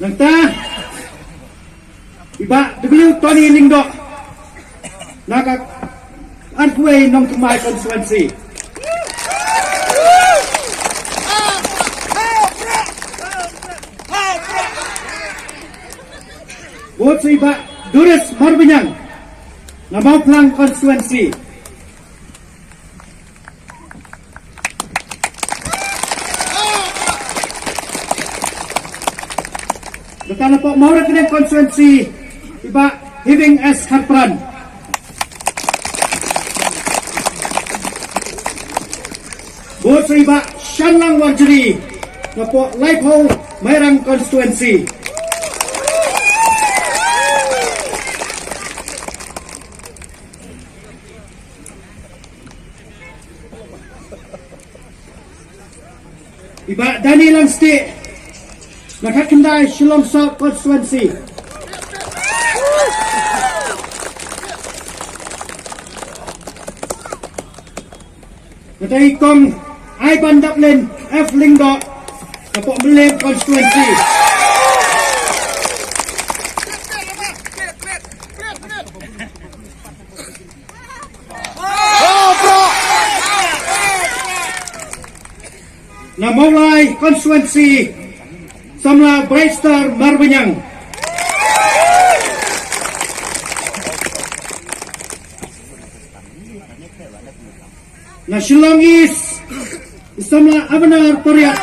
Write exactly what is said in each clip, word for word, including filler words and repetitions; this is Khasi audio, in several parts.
Nangta i Bah W Tony Lyngdoh na ka Arphuwei Nongthymmai constituency. Vote sa i Bah Doris Marbaniang na Mawphlang constituency. Nangta na pdeng Mawryngkneng constituency i Bah Heaving S Kharpran. Vote sa i Bah Shanlang Warjri na pdeng Laiphew Mairang constituency. I Bah Danny Langstieh na Khatkhyndai Shillong South constituency. Nangta i Kong Aibandaplin F Lyngdoh na pdeng Mylliem constituency. Na Mawlai constituency, samla Brightstar Marbaniang. Na Shillong East, samla Avanar Pariat.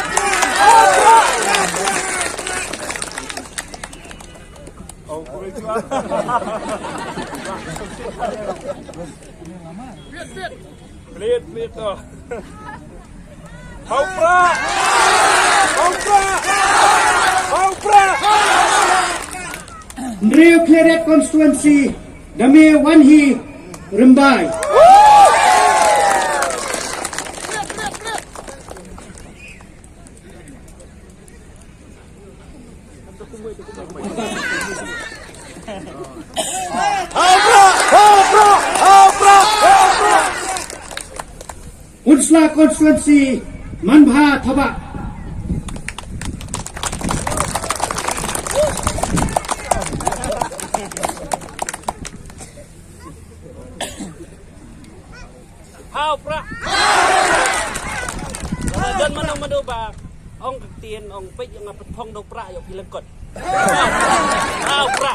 Plit, plit to. Hau pra! Hau pra! Hau pra! Hynriew Khliehriat constituency, Dame Wanhi Rymbai. Pynursla constituency, Manbha Thabah. Hau pra. Don mano mano ba ong ka ktien ong peit ong nga pynthong do pra ïoh phi lyngkot. Hau pra.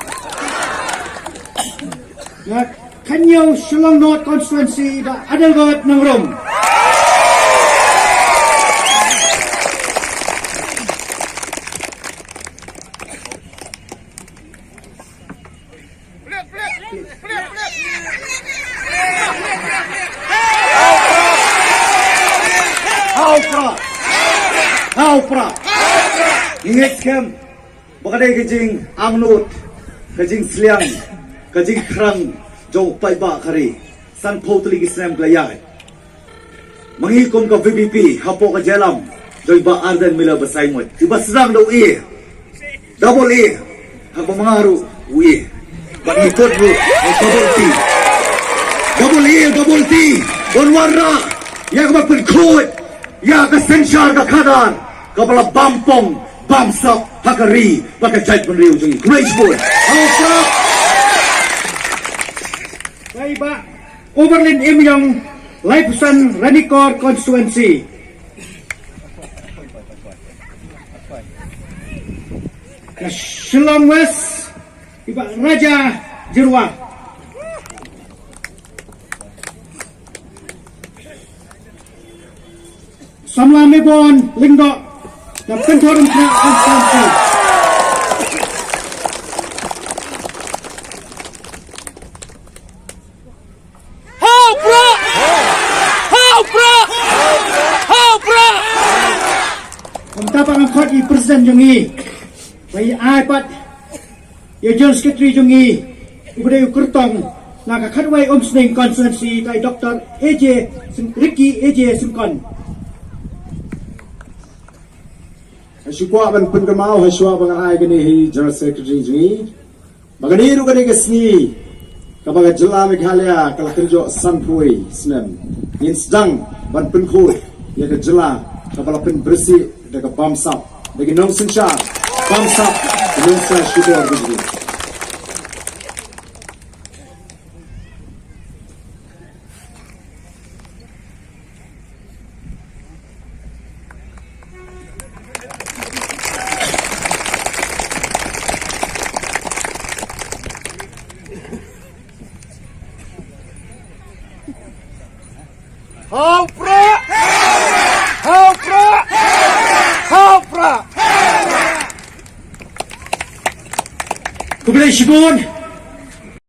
Nga kynñiew Shillong North constituency ba Adelbert Nongrum. Hau pra. Hau pra. Ngi ngeit skhem ba ka dei ka jingangnud, ka jingsliang, ka jingthrang jong u paidbah ka ri. Sanphew tylli ki snem ka la ïaid. Ma ngi kum ka V P P hapoh ka jingïalam jong i Bah Ardent Miller Basaiawmoit, iba sdang da u A, double A, haba ma nga ruh u A. Bad ngi kut ruh double T. Double A, double T. Ban wanrah ïa kaba pynkhuid ïa ka synshar ka khadar kaba la bam pong bam sap ha ka ri bad ka jaitbynriew jong ngi. Khublei shibun. Hau pra. Bye bye. Overlin Imyong, Laipustan Ranikor constituency. Ka Shillong West, i Bah Raja Jyrwa. Samla Mebon Lyngdoh na Pynthorumkhrah constituency. Hau pra! Hau pra! Hau pra! Kumta ba ngan khot ïa i president jong ngi ba ïa ai pat ïa u general secretary jong ngi uba dei u kyrtong na ka Khatwei Umsning constituency, ka i Doctor A J Syn-, Ricky A J Syngkon. Nga shu kwah ban pynkynmaw ha shuwa ba ngan ai kane ha i general secretary jong ngi ba kane ruh ka dei ka sngi kaba ka jylla Meghalaya ka la kynjoh sanphew snem. Ngin sdang ban pynkhuid ïa ka jylla kaba la pynbrysieh da ka bamsap, da ki nongsynshar bamsap, da Nongsa shukor bujli. Hau pra! Hau pra! Hau pra! Khublei shibun.